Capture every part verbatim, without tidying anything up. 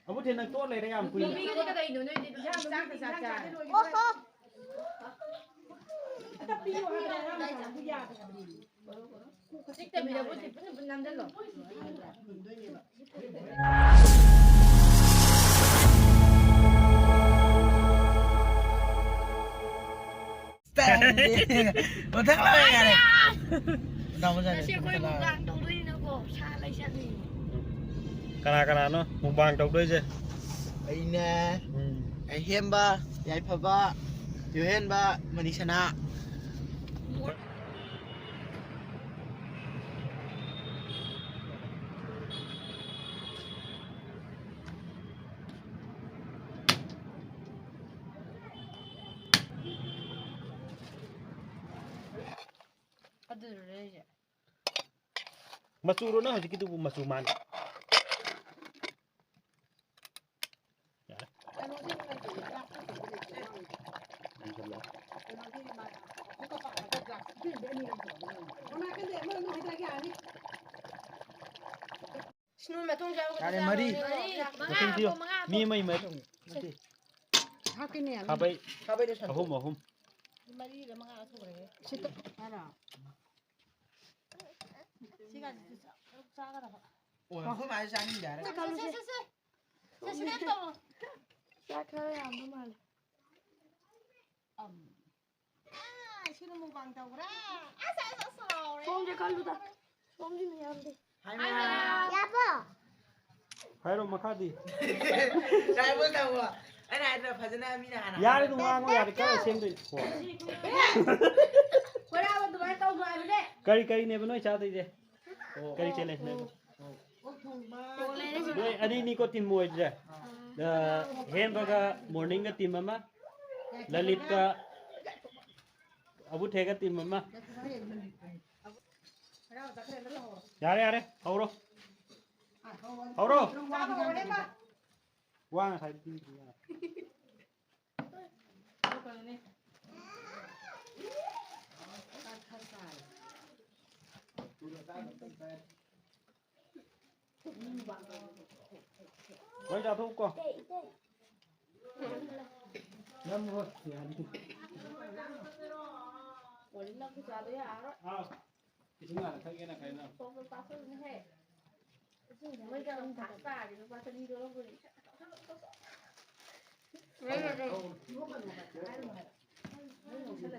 ꯑꯕꯨꯊꯦꯟ, ꯅꯪ ꯇꯣꯛꯑ ꯂꯩꯔꯦ ꯌꯥꯝ ꯀꯨꯏꯅ꯫ ꯅꯨꯄꯤꯒꯗꯤ ꯀꯩꯅꯣ ꯅꯣꯏꯗꯤ? ꯏꯟꯁꯥꯡ ꯆꯥꯛꯀ ꯆꯥꯛ ꯆꯥꯔꯦ꯫ ꯑꯣꯍꯣ꯫ ꯍꯦꯛꯇ ꯄꯤꯌꯨ ꯍꯥꯏꯕꯗ ꯑꯉꯥꯡ ꯃꯆꯥꯗꯨ ꯌꯥꯗꯦ ꯍꯥꯏꯕꯅꯤ꯫ ꯆꯤꯛꯇꯕꯤꯗ ꯄꯨꯟ ꯄꯨꯟ ꯅꯝꯖꯜꯂꯣ꯫ ꯃꯊꯛ ꯂꯥꯛꯑꯦ ꯌꯥꯔꯦ꯫ ꯗꯥ ꯃꯣꯖꯥꯅꯦ, ꯉꯁꯤ ꯑꯩꯈꯣꯏ ꯃꯊꯛ ꯂꯥꯛꯑꯦ꯫ ꯃꯨꯛꯕꯥꯡ ꯇꯧꯗꯣꯏꯅꯤꯅꯀꯣ, ꯁꯥ ꯂꯩ ꯆꯠꯂꯤ꯫ ꯀꯅꯥ ꯀꯅꯥꯅꯣ ꯃꯨꯛꯕꯥꯡ ꯇꯧꯗꯣꯏꯁꯦ? ꯑꯩꯅꯦ, ꯎꯝ꯫ ꯑꯍꯦꯝꯕ, ꯌꯥꯏꯐꯕ, ꯌꯨꯍꯦꯟꯕ, ꯃꯅꯤꯁꯅꯥ꯫ ꯑꯗꯨꯗꯨꯔꯣ ꯂꯩꯔꯤꯁꯦ? ꯃꯆꯨꯔꯣ ꯅꯪ ꯍꯧꯖꯤꯛꯀꯤꯗꯨꯕꯨ? ꯃꯆꯨ ꯃꯥꯟ꯫ ꯌꯥꯔꯦ꯫ ꯁꯤꯅꯨ ꯃꯇꯨꯡ ꯆꯥꯕ ꯌꯥꯔꯦ, ꯃꯔꯤ꯫ ꯃꯔꯤ꯫ ꯃꯇꯨꯡ ꯊꯤꯌꯣ꯫ ꯃꯉꯥ, ꯃꯤ ꯑꯃꯒꯤ ꯃꯔꯤ꯫ ꯅꯠꯇꯦ꯫ ꯍꯥꯞꯀꯅꯤ ꯌꯥꯅꯤ꯫ ꯈꯥꯕꯩ ꯈꯥꯕꯩꯗꯣ ꯁꯟꯇꯣꯛ꯫ ꯑꯍꯨꯝ, ꯑꯍꯨꯝ꯫ ꯃꯔꯤꯔ ꯃꯉꯥꯔ ꯁꯨꯈ꯭ꯔꯦꯍꯦ꯫ ꯁꯤꯠꯇ-꯫ ꯍꯥꯏꯔꯣ? ꯁꯤꯒꯁꯤꯁꯨ ꯆꯥ-, ꯆꯥꯒꯗꯕ꯫ ꯑꯣ, ꯑꯩꯈꯣꯏ ꯃꯥꯁꯨ ꯆꯥꯅꯤꯡꯗꯦ ꯍꯥꯏꯔꯦ꯫ ꯁꯦ, ꯁꯦ, ꯁꯦ, ꯁꯦ꯫ ꯁꯦ, ꯁꯤꯗ ꯇꯧꯔꯣ꯫ ꯆꯥꯛ ꯈꯔ ꯌꯥꯝꯕ ꯃꯥꯜꯂꯦ꯫ ꯑꯝ꯫ ꯑꯥ, ꯁꯤꯅ ꯃꯨꯛꯕꯥꯡ ꯇꯧꯈ꯭ꯔꯦ꯫ ꯑꯁ, ꯑꯁ, ꯑꯁ, ꯍꯥꯎꯔꯦ꯫ ꯁꯣꯝꯁꯦ ꯈꯜꯂꯨꯗ꯫ ꯁꯣꯝꯁꯤꯅ ꯌꯥꯝꯗꯦ꯫ ꯍꯥꯏ ꯃꯌꯥꯝ꯫ ꯌꯥꯕꯣ? ꯍꯥꯏꯔꯣ ꯃꯈꯥꯗꯤ꯫ ꯇꯥꯏꯕꯣ ꯇꯧꯋꯣ꯫ ꯑꯩꯅ ꯍꯥꯏꯗ꯭ꯔꯥ ꯐꯖꯅ ꯃꯤꯅ ꯍꯥꯟꯅ ꯌꯥꯔꯦ, ꯍꯥꯏꯔꯣ꯫ ꯑꯗꯨꯝ ꯉꯥꯡꯉꯣ, ꯌꯥꯔꯦ꯫ ꯀꯟꯅ ꯁꯦꯝꯗꯣꯏꯅꯤ꯫ ꯀꯣꯏꯔꯥꯕ ꯑꯗꯨꯃꯥꯏꯅ ꯇꯧꯅꯨ ꯍꯥꯏꯕꯅꯦ꯫ ꯀꯔꯤ ꯀꯔꯤꯅꯦꯕ ꯅꯣꯏ ꯆꯥꯗꯣꯏꯁꯦ? ꯑꯣ꯫ ꯀꯔꯤ ꯆꯦꯂꯦꯟꯖꯅꯦꯕ? ꯑꯣ꯫ ꯅꯣꯏ ꯑꯅꯤꯅꯤꯀꯣ ꯇꯤꯝ ꯑꯣꯏꯗ꯭ꯔꯦ꯫ ꯑ, ꯍꯦꯝꯕꯒ ꯃꯣꯔꯅꯤꯡꯒ ꯇꯤꯝ ꯑꯃ, ꯂꯂꯤꯠꯀ ꯑꯕꯨꯊꯦꯒ ꯇꯤꯝ ꯑꯃ꯫ ꯌꯥꯔꯦ, ꯌꯥꯔꯦ, ꯍꯧꯔꯣ꯫ ꯍꯧꯔꯣ꯫ ꯋꯥ ꯉꯁꯥꯏ ꯄꯤꯗ꯭ꯔꯤ ꯌꯥꯔꯦ꯫ ꯂꯣꯏ ꯆꯥꯊꯣꯛꯎꯀꯣ꯫ ꯅꯝꯃꯣ, ꯌꯥꯅꯤ꯫ ꯑꯥꯎ꯫ ꯏꯁꯤꯡ ꯍꯥꯟꯅ ꯊꯛꯒꯦꯅ ꯈꯜꯂꯤꯅꯣ꯫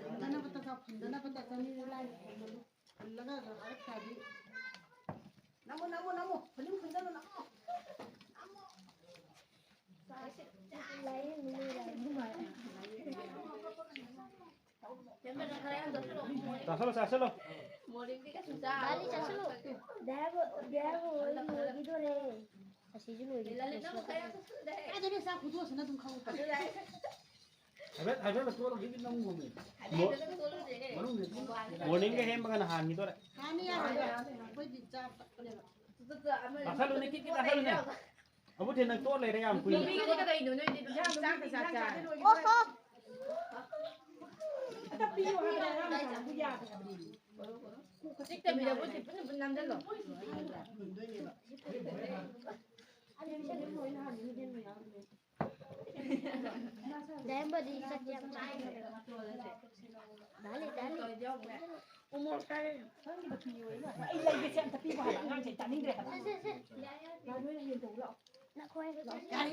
ꯐꯨꯟꯗꯅꯕ ꯇꯥ-, ꯐꯨꯟꯗꯅꯕ ꯇꯥ-, ꯆꯅꯤꯗ ꯂꯥꯏ ꯐꯨꯜꯂꯒ ꯍꯥꯏꯔꯛꯇ꯭ꯔꯗꯤ꯫ ꯅꯝꯃꯣ, ꯅꯝꯃꯣ, ꯅꯝꯃꯣ꯫ ꯐꯨꯟꯖꯤꯟ, ꯐꯨꯟꯖꯤꯟꯂꯣ, ꯅꯝꯃꯣ꯫ ꯅꯝꯃꯣ꯫ ꯆꯥꯁꯤꯜꯂꯣ, ꯆꯥꯁꯤꯜꯂꯣ꯫ ꯗꯥꯂꯤ ꯆꯥꯁꯤꯜꯂꯣ꯫ ꯗꯥꯕꯨ, ꯗꯥꯕꯨ ꯂꯣꯏꯈꯤꯗꯣꯔꯦ꯫ ꯑꯁꯤꯁꯨ ꯂꯣꯏꯈꯤꯗꯣꯔꯦ꯫ ꯀꯥꯏꯗꯩꯅꯣ ꯆꯥꯛ ꯈꯨꯊꯣꯛꯁꯤꯅ ꯑꯗꯨꯝ ꯈꯪꯉꯨ꯫ ꯍꯥꯏꯐꯦꯠ, ꯍꯥꯏꯐꯦꯠ ꯇꯣꯠꯂꯒ ꯍꯦꯛꯇ ꯅꯝꯒꯣꯃꯦ꯫ ꯃꯣ-, ꯃꯅꯨꯡꯗ ꯑꯗꯨꯝ ꯃꯣꯔꯅꯤꯡꯒ ꯍꯦꯟꯕꯒꯅ ꯍꯥꯟꯈꯤꯗꯣꯔꯦ꯫ ꯍꯥꯟꯅꯤ ꯌꯥꯔꯣꯏ꯫ ꯑꯩꯈꯣꯏꯗꯤ ꯆꯥꯕ ꯇꯛꯄꯅꯦꯕ꯫ ꯆꯥꯁꯜꯂꯨꯅꯦ, ꯀꯤꯠ ꯀꯤꯠ ꯆꯥꯁꯜꯂꯨꯅꯦ꯫ ꯑꯕꯨꯊꯦ, ꯅꯪ ꯇꯣꯠ ꯂꯩꯔꯦ ꯌꯥꯝ ꯀꯨꯏꯅ꯫ ꯅꯨꯄꯤꯒꯗꯤ ꯀꯩꯗꯧꯅꯣ ꯅꯣꯏꯗꯤ? ꯏꯟꯖꯥꯡ ꯆꯥꯛꯀ ꯆꯥ ꯆꯥ꯫ ꯑꯣꯍꯣ꯫ ꯍꯦꯛꯇ ꯄꯤꯌꯨ ꯍꯥꯏꯕꯗ ꯑꯉꯥꯡ ꯃꯆꯥꯗꯨ ꯌꯥꯗ꯭ꯔꯕꯅꯤ꯫ ꯆꯤꯛꯇꯕꯤꯗ ꯕꯨꯠ ꯐꯖꯅ ꯅꯝꯖꯜꯂꯣ꯫ ꯗꯥꯏꯝꯕꯗꯤ ꯆꯥꯛ ꯌꯥꯝ ꯆꯥꯏ꯫ ꯗꯥꯂꯤ, ꯗꯥꯂꯤ꯫ ꯎꯃꯣꯔꯣꯛ ꯆꯥꯔꯦ꯫ ꯑꯩ ꯂꯩꯒꯦꯁꯦ ꯑꯝꯇ ꯄꯤꯕ ꯍꯥꯏꯕ ꯑꯉꯥꯡꯁꯦ ꯇꯥꯅꯤꯡꯗ꯭ꯔꯦ ꯍꯥꯏꯕ꯫ ꯁꯦ, ꯁꯦ, ꯁꯦ꯫ ꯌꯥ, ꯌꯥ, ꯌꯥ꯫ ꯂꯥꯛꯑꯣ, ꯌꯦꯟ ꯇꯧꯕ ꯂꯥꯛꯑꯣ꯫ ꯅꯈꯣꯏ꯫ ꯌꯥꯔꯦ꯫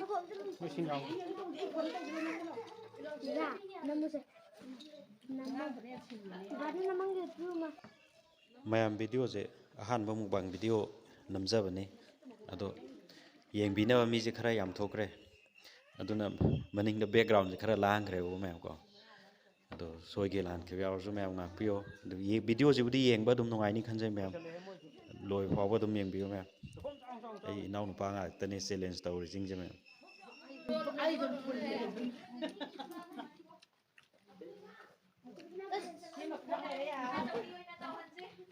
ꯂꯣꯏꯁꯤꯟ ꯌꯥꯎ꯫ ꯑꯩ ꯌꯦꯟ ꯇꯧꯗꯦ, ꯑꯩ ꯐꯣꯟ ꯇꯧꯗꯦ, ꯅꯪ ꯂꯥꯛꯑꯣ꯫ ꯏꯃꯥ, ꯅꯝꯃꯨꯁꯦ꯫ ꯅꯝꯃꯣ꯫ ꯒꯥꯔꯤ ꯅꯃꯪꯒꯤ ꯄꯤꯌꯨꯃ꯫ ꯃꯌꯥꯝ ꯚꯤꯗꯤꯑꯣꯁꯦ ꯑꯍꯥꯟꯕ ꯃꯨꯛꯕꯥꯡ ꯚꯤꯗꯤꯑꯣ ꯅꯝꯖꯕꯅꯤ꯫ ꯑꯗꯣ ꯌꯦꯡꯕꯤꯅꯕ ꯃꯤꯁꯦ ꯈꯔ ꯌꯥꯝ ꯊꯣꯛꯈ꯭ꯔꯦ꯫ ꯑꯗꯨꯅ ꯃꯅꯤꯡꯗ ꯕꯦꯛꯒ꯭ꯔꯥꯎꯟꯁꯦ ꯈꯔ ꯂꯥꯡꯈ꯭ꯔꯦꯕꯀꯣ ꯃꯌꯥꯝ ꯀꯣ꯫ ꯑꯗꯣ ꯁꯣꯏꯒꯦ ꯂꯥꯟꯈꯤꯕ ꯌꯥꯎꯔꯁꯨ ꯃꯌꯥꯝ ꯉꯥꯛꯄꯤꯌꯣ꯫ ꯑꯗꯨ ꯌꯦ-, ꯚꯤꯗꯤꯑꯣꯁꯤꯕꯨꯗꯤ ꯌꯦꯡꯕ ꯑꯗꯨꯝ ꯅꯨꯡꯉꯥꯏꯅꯤ ꯈꯟꯖꯩ ꯃꯌꯥꯝ꯫ ꯂꯣꯏꯕ ꯐꯥꯎꯕ ꯑꯗꯨꯝ ꯌꯦꯡꯕꯤꯌꯨ ꯃꯌꯥꯝ꯫ ꯑꯩ ꯏꯅꯥꯎꯅꯨꯄꯥ ꯉꯥꯛꯇꯅꯦ ꯆꯦꯂꯦꯟꯖ ꯇꯧꯔꯤꯁꯤꯡꯁꯦ ꯃꯌꯥꯝ꯫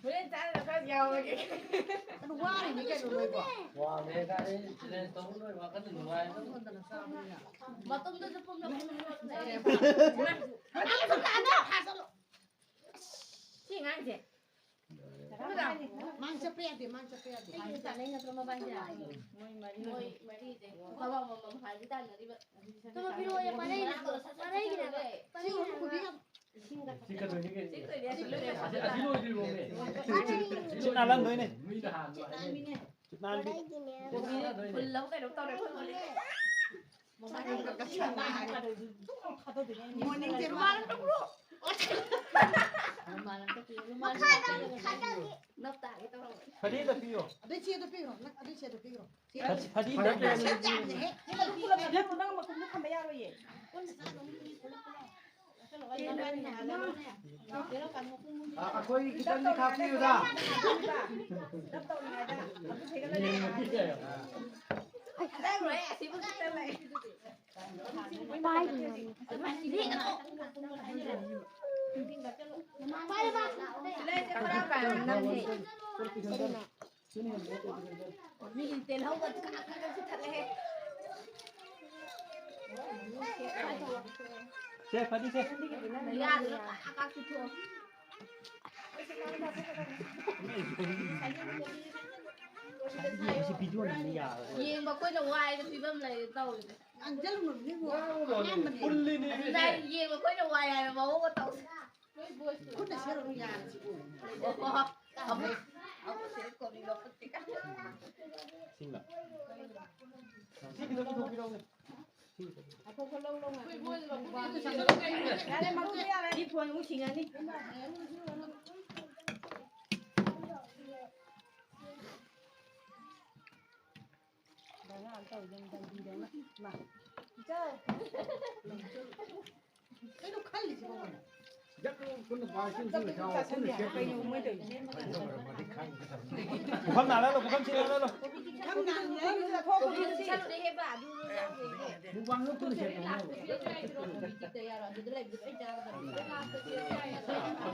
ꯍꯣꯔꯦꯟ ꯆꯥꯅꯕ ꯈꯔ ꯌꯥꯎꯔꯒꯦ꯫ ꯑꯗꯨ ꯋꯥꯔꯤꯅꯤ ꯀꯩꯅꯣ ꯅꯣꯏꯕꯣ꯫ ꯋꯥꯕꯅꯦ ꯀꯥꯏꯗꯩ ꯆꯦꯂꯦꯟꯖ ꯇꯧꯕ ꯂꯣꯏꯕ ꯀꯟꯅ ꯅꯨꯡꯉꯥꯏ꯫ ꯃꯇꯨꯝꯗꯨꯁꯨ ꯄꯨꯝꯅ ꯄꯨꯝꯅ꯫ ꯁꯤ ꯑꯉꯥꯡꯁꯦ꯫ ꯃꯥꯡ ꯆꯠꯄ ꯌꯥꯗꯦ, ꯃꯥꯡ ꯆꯠꯄ ꯌꯥꯗꯦ꯫ ꯑꯩꯒꯤ ꯇꯥꯟꯅꯩ ꯅꯠꯇ꯭ꯔꯣ ꯃꯕꯥꯅꯤꯁꯦ? ꯃꯣꯏ ꯃꯔꯤ꯫ ꯃꯣꯏ ꯃꯔꯤꯁꯦ꯫ ꯊꯕꯛ ꯑꯃꯃꯝ ꯍꯥꯏꯕ ꯇꯥꯟꯅꯔꯤꯕ꯫ ꯇꯨꯝꯃꯣ, ꯄꯤꯔꯛꯑꯣ, ꯄꯥꯅꯩꯅꯦ꯫ ꯄꯥꯅꯩꯅꯦ꯫ ꯁꯤ ꯑꯍꯨꯝ ꯄꯨꯕꯤꯌꯣ꯫ ꯁꯤ ꯀꯩꯅꯣꯅꯤ ꯀꯩꯅꯣ꯫ ꯁꯤ ꯂꯣꯏꯔꯦ, ꯑꯁꯤ ꯂꯣꯏꯔꯦ꯫ ꯑꯁꯤ, ꯑꯁꯤ ꯂꯣꯏꯗ꯭ꯔꯤꯕꯣꯅꯦ꯫ ꯁꯤ ꯅꯥꯜꯂꯝꯗꯣꯏꯅꯦ꯫ ꯃꯤꯅ ꯍꯥꯟꯕ ꯍꯥꯏꯅꯦ꯫ ꯅꯥꯟꯕꯤ꯫ ꯀꯣꯕꯤ ꯍꯨꯜꯂꯕ ꯀꯩꯅꯣꯝ ꯇꯧꯔꯦ ꯑꯩꯈꯣꯏ ꯃꯣꯂꯤ꯫ ꯃꯣꯔꯅꯤꯡꯁꯦ ꯃꯥꯅ ꯇꯧꯕ꯭ꯔꯣ? ꯔꯨꯃꯥꯜ ꯑꯝꯇ ꯄꯤꯌꯨ, ꯔꯨꯃꯥꯜ ꯑꯝꯇ ꯄꯤꯌꯨ꯫ ꯅꯞ ꯇꯥꯒꯦ ꯇꯧꯔꯕ꯫ ꯐꯗꯤꯗ ꯄꯤꯌꯣ꯫ ꯑꯗꯨꯏ ꯆꯦꯗꯣ ꯄꯤꯈ꯭ꯔꯣ, ꯅꯪ ꯑꯗꯨꯏ ꯆꯦꯗꯣ ꯄꯤꯈ꯭ꯔꯣ꯫ ꯐꯗꯤ, ꯐꯗꯤ ꯐꯔꯦ, ꯐꯔꯦ꯫ ꯅꯪ ꯄꯨꯂꯞ ꯅꯞꯁꯤꯜꯂꯣ, ꯅꯪ ꯃꯈꯨꯝꯗ ꯊꯝꯕ ꯌꯥꯔꯣꯏꯌꯦ꯫ ꯑ, ꯑꯩꯈꯣꯏꯒꯤ ꯈꯤꯇꯪꯗꯤ ꯈꯥꯛꯄꯤꯌꯨꯗ꯫ ꯃꯤꯒꯤ ꯇꯦꯜꯍꯧꯒ ꯀꯥ ꯀꯥ ꯀꯥ ꯆꯤꯛꯊꯠꯂꯦꯍꯦ꯫ ꯁꯦ, ꯐꯗꯤ ꯁꯦ꯫ ꯌꯥꯗ꯭ꯔꯣ? ꯀꯥ ꯀꯥ ꯆꯤꯛꯊꯣꯛꯑꯣ꯫ ꯁꯤ video ꯅꯝꯕ ꯌꯥꯔꯣꯏ꯫ ꯌꯦꯡꯕ ꯑꯩꯈꯣꯏꯅ ꯋꯥꯏꯗ ꯐꯤꯕꯝ ꯂꯩꯔꯦ ꯇꯧꯔꯤꯁꯦ꯫ ꯉꯥꯡꯖꯜꯂꯨꯅꯨ, ꯏꯕꯨꯡꯉꯣ꯫ ꯉꯥꯡꯕꯅꯦ꯫ ꯄꯨꯜꯂꯤꯅꯦ꯫ ꯑꯗꯨꯅ ꯌꯦꯡꯕ ꯑꯩꯈꯣꯏꯅ ꯋꯥꯏ ꯍꯥꯏꯕ ꯃꯑꯣꯡ ꯃꯇꯧꯁꯦ꯫ ꯈꯨꯠꯅ ꯁꯦꯠꯂꯨ ꯌꯥꯔꯁꯤꯕꯨ꯫ ꯑꯣ, ꯑꯃꯨꯛ, ꯑꯃꯨꯛ ꯁꯤꯗ ꯀꯣꯕꯤ ꯂꯧꯈꯠꯀꯦ꯫ ꯁꯤꯡꯂꯥ? ꯁꯤ ꯈꯤꯇꯪ ꯄꯨꯊꯣꯛꯄꯤꯔꯛꯎꯅꯦ꯫ ꯌꯥꯔꯦ, ꯃꯔꯨꯗꯣ ꯌꯥꯔꯦ꯫ ꯁꯤ ꯐꯣꯟ ꯑꯃꯨꯛ ꯁꯤꯡꯉꯅꯤ꯫ ꯀꯩꯅꯣ ꯈꯜꯂꯤꯁꯤꯕꯣ ꯃꯣꯏꯅ? ꯆꯥꯁꯟꯕꯤ ꯍꯥꯏ ꯀꯩꯅꯣ ꯃꯣꯏ ꯇꯧꯔꯤꯁꯦ? ꯄꯨꯈꯝ ꯅꯥꯜꯍꯜꯂꯣ, ꯄꯨꯈꯝ ꯁꯤ ꯅꯥꯜꯍꯜꯂꯣ꯫ ꯄꯨꯈꯝ ꯅꯥꯜꯍꯜꯂꯣ꯫ ꯃꯨꯛꯕꯥꯡꯗꯣ ꯄꯨꯟꯅ ꯁꯦꯝꯃꯣ꯫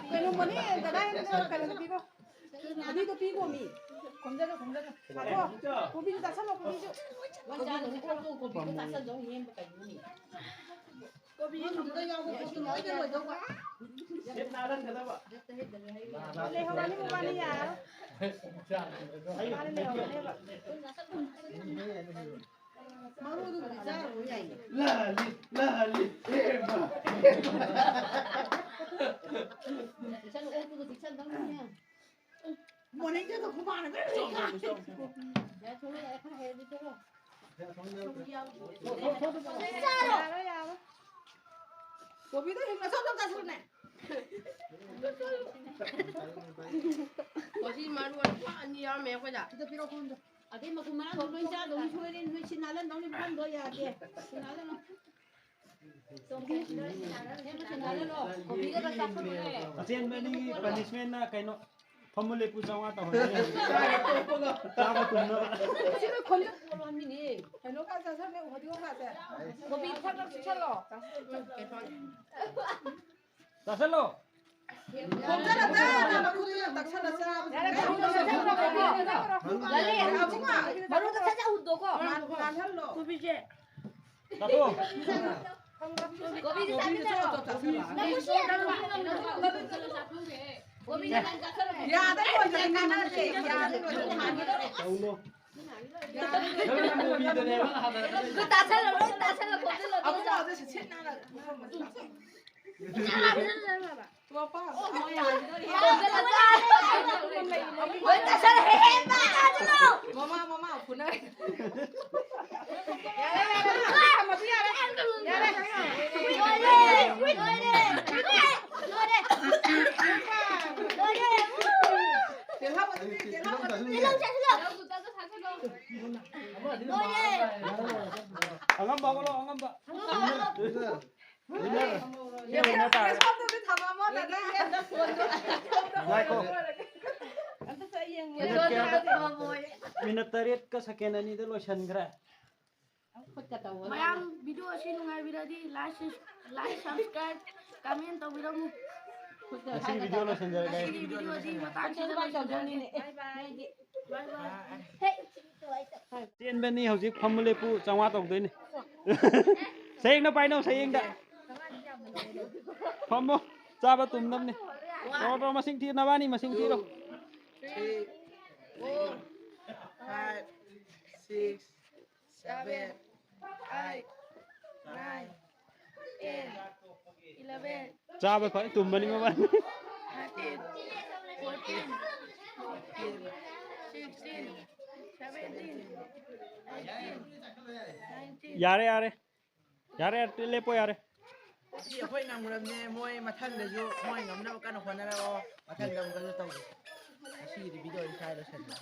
ꯀꯩꯅꯣ ꯃꯅꯤ ꯗꯗꯥ ꯀꯩꯅꯣꯗꯣ ꯄꯤꯈꯣ꯫ ꯐꯗꯤꯗꯣ ꯄꯤꯈꯣ ꯃꯤ꯫ ꯈꯣꯝꯖꯜꯂꯣ, ꯈꯣꯝꯖꯜꯂꯣ꯫ ꯀꯣꯕꯤꯁꯨ ꯆꯥꯁꯜꯂꯣ, ꯀꯣꯕꯤꯁꯨ꯫ ꯀꯣꯕꯤꯗꯣ ꯆꯥꯁꯜꯂꯣ, ꯅꯦꯝꯕ ꯀꯩꯅꯣꯅꯦ꯫ ꯀꯣꯕꯤꯗꯨꯗ ꯌꯥꯎꯕ ꯄꯣꯠꯇꯨ ꯂꯣꯏꯅ ꯂꯣꯏꯗꯧꯕ꯫ ꯂꯩꯍꯧꯔꯅꯤ ꯃꯕꯥꯅꯤ ꯌꯥꯔꯣꯏ꯫ ꯃꯕꯥꯅꯤ ꯂꯩꯍꯧꯔꯅꯦꯕ꯫ ꯃꯔꯨꯗꯨꯕꯨꯗꯤ ꯆꯥꯔꯨꯕ ꯌꯥꯏꯌꯦ꯫ ꯂꯥꯜꯂꯤ, ꯂꯥꯜꯂꯤ, ꯍꯦꯃ, ꯍꯦꯃ꯫ ꯃꯣꯔꯅꯤꯡꯗ ꯈꯨꯕꯥꯅ ꯌꯥꯔꯣꯏ, ꯌꯥꯔꯣꯏ꯫ ꯀꯣꯕꯤꯗꯣ ꯍꯤꯡꯅ ꯁꯣꯝꯗ ꯆꯥꯁꯤꯜꯂꯨꯅꯦ꯫ ꯉꯁꯤ ꯃꯔꯨ ꯑꯅꯤ ꯌꯥꯎꯔꯝꯃꯦ ꯑꯩꯈꯣꯏꯗ꯫ ꯁꯤꯗ ꯄꯤꯔꯛꯑꯣ ꯐꯣꯟꯗꯣ꯫ ꯑꯗꯩ ꯃꯀꯨ ꯃꯔꯥꯡꯗꯣ ꯂꯣꯏ ꯆꯥꯗꯧꯅꯤ ꯁꯣꯏꯔꯦ꯫ ꯅꯣꯏ ꯁꯤ ꯅꯥꯜꯍꯟꯗꯧꯅꯤ ꯐꯣꯟꯗꯣ ꯌꯥꯗꯦ꯫ ꯁꯤ ꯅꯥꯜꯍꯜꯂꯣ꯫ ꯁꯦꯝꯃꯣ, ꯁꯤ ꯅꯥꯜꯍꯜꯂꯣ꯫ ꯀꯣꯕꯤꯒꯗꯣ ꯆꯥꯁꯤꯜꯂꯨꯅꯦ꯫ ꯑꯆꯦꯟꯕ ꯑꯅꯤꯒꯤ ꯄꯅꯤꯁꯃꯦꯟꯅ ꯀꯩꯅꯣ? ꯐꯝꯃꯨ ꯂꯦꯞꯄꯨ ꯆꯥꯝꯃꯉꯥ ꯇꯧꯍꯜꯂꯦ꯫ ꯆꯥꯕ ꯇꯨꯝꯅꯕ꯫ ꯁꯤ ꯅꯣꯏ ꯈꯣꯟꯖꯦꯜ ꯄꯣꯠꯂꯣ ꯍꯥꯏꯕꯅꯤꯅꯦ꯫ ꯀꯩꯅꯣ ꯈꯔ ꯆꯥꯁꯜꯂꯦ, ꯐꯗꯤꯒꯣꯝ ꯈꯔ ꯆꯥ-, ꯀꯣꯕꯤ ꯊꯛ ꯊꯛ ꯆꯨꯞꯁꯜꯂꯣ꯫ ꯆꯥꯁꯜꯂꯣ꯫ ꯈꯣꯝꯖꯜꯂ ꯆꯥ, ꯅꯪ ꯃꯈꯨꯠꯇꯨꯅ ꯇꯛꯁꯜꯂ ꯆꯥꯕꯗꯨ꯫ ꯌꯥꯔꯦ, ꯃꯔꯨꯗꯣ ꯁꯠ ꯁꯠ ꯍꯨꯟꯗꯣꯛꯑꯣ꯫ ꯃꯔꯨꯗꯣ ꯁꯠ ꯁꯠ ꯍꯨꯟꯗꯣꯛꯑꯣ꯫ ꯉꯥꯜꯍꯜꯂꯣ꯫ ꯀꯣꯕꯤꯁꯦ꯫ ꯆꯥꯊꯣꯛꯑꯣ꯫ ꯀꯣꯕꯤꯁꯦ ꯆꯥꯃꯤꯟꯅꯔꯣ꯫ ꯅꯪꯁꯨ ꯁꯤ ꯌꯥꯗ꯭ꯔꯣ? ꯀꯣꯕꯤꯁꯦ ꯅꯪ ꯆꯥꯊꯣꯛꯑꯣ꯫ ꯌꯥꯗ ꯂꯣꯏꯗꯅ ꯀꯥꯟꯅꯗꯦ꯫ ꯌꯥꯗ ꯂꯣꯏꯗꯅ ꯀꯥꯟꯅꯗꯦ꯫ ꯇꯧꯅꯣ꯫ ꯌꯥꯗ ꯂꯣꯏꯗꯅ ꯀꯥꯟꯅꯗꯦ꯫ ꯂꯣꯏ ꯇꯥꯁꯜꯂꯣ, ꯂꯣꯏ ꯇꯥꯁꯜꯂꯣ, ꯈꯣꯝꯖꯜꯂꯣ, ꯑꯗꯨꯒ ꯇꯥꯁꯜꯂꯣ꯫ ꯁꯤꯠ ꯅꯥꯟꯅ ꯆꯥꯁꯜꯂꯣ꯫ ꯃꯃꯥ, ꯃꯃꯥ, ꯐꯨꯅꯔꯦ꯫ ꯑꯉꯝꯕ ꯍꯧꯒꯠꯂꯣ, ꯑꯉꯝꯕ꯫ ꯌꯦꯡꯉꯣ, ꯇꯥꯔꯦ꯫ ꯁꯣꯝꯗꯗꯤ ꯊꯝꯃꯝꯃꯣ, ꯅꯪ ꯍꯦꯟꯅ ꯐꯣꯟꯗꯣ꯫ ꯉꯥꯏꯈꯣ꯫ ꯑꯝꯇ ꯆꯠ ꯌꯦꯡꯉꯨ꯫ ꯃꯤꯅꯠ ꯀꯌꯥꯗ? ꯃꯤꯅꯠ ꯇꯔꯦꯠꯀ ꯁꯦꯀꯦꯟ ꯑꯅꯤꯗ ꯂꯣꯏꯁꯤꯟꯈ꯭ꯔꯦ꯫ ꯈꯨꯠꯀ ꯇꯧꯕ꯫ ꯃꯌꯥꯝ ꯚꯤꯗꯤꯑꯣ ꯑꯁꯤ ꯅꯨꯡꯉꯥꯏꯕꯤꯔꯗꯤ like, like, subscribe, comment ꯇꯧꯕꯤꯔꯝꯃꯨ꯫ ꯉꯁꯤꯒꯤ ꯚꯤꯗꯤꯑꯣ ꯂꯣꯏꯁꯤꯟꯖꯔꯒꯦ꯫ ꯉꯁꯤꯒꯤ ꯚꯤꯗꯤꯑꯣꯗꯤ ꯃꯇꯥꯡꯁꯤꯗ ꯂꯣꯏꯁꯤꯟꯖꯔꯒꯦ꯫ Bye bye꯫ ꯆꯦꯟꯕꯅꯤ ꯍꯧꯖꯤꯛ ꯐꯝꯃꯨ ꯂꯦꯞꯄꯨ ꯆꯥꯝꯃꯉꯥ ꯇꯧꯗꯣꯏꯅꯤ꯫ ꯁꯌꯦꯡꯗ ꯄꯥꯏꯅꯧ, ꯁꯌꯦꯡꯗ꯫ ꯐꯝꯃꯣ꯫ ꯆꯥꯕ ꯇꯨꯝꯅꯕꯅꯤ꯫ ꯇꯧꯔꯣ, ꯇꯧꯔꯣ, ꯃꯁꯤꯡ ꯊꯤꯔꯣ, ꯅꯕꯥꯅꯤ ꯃꯁꯤꯡ ꯊꯤꯔꯣ꯫ Three, four, five, six, seven, eight, nine, ten, eleven, ꯆꯥꯕ ꯐꯖꯅ ꯇꯨꯝꯕꯅꯤ ꯃꯕꯥꯅꯤ꯫ Thirteen, fourteen, fifteen, sixteen, seventeen, eighteen, nineteen. ꯌꯥꯔꯦ, ꯌꯥꯔꯦ꯫ ꯌꯥꯔꯦ, ꯌꯥꯔꯦ, ꯂꯦꯞꯄꯣ, ꯌꯥꯔꯦ꯫ ꯉꯁꯤ ꯑꯩꯈꯣꯏ ꯉꯝꯈ꯭ꯔꯕꯅꯦ꯫ ꯃꯣꯏ ꯃꯊꯪꯗꯁꯨ ꯃꯣꯏ ꯉꯝꯅꯕ ꯀꯟꯅ ꯍꯣꯠꯅꯔꯛꯑꯣ꯫ ꯃꯊꯪꯗ ꯑꯃꯨꯛꯀꯁꯨ ꯇꯧꯁꯤ꯫ ꯉꯁꯤꯒꯤꯗꯤ video ꯁ꯭ꯋꯥꯏꯗ ꯂꯣꯏꯁꯤꯟꯕ꯫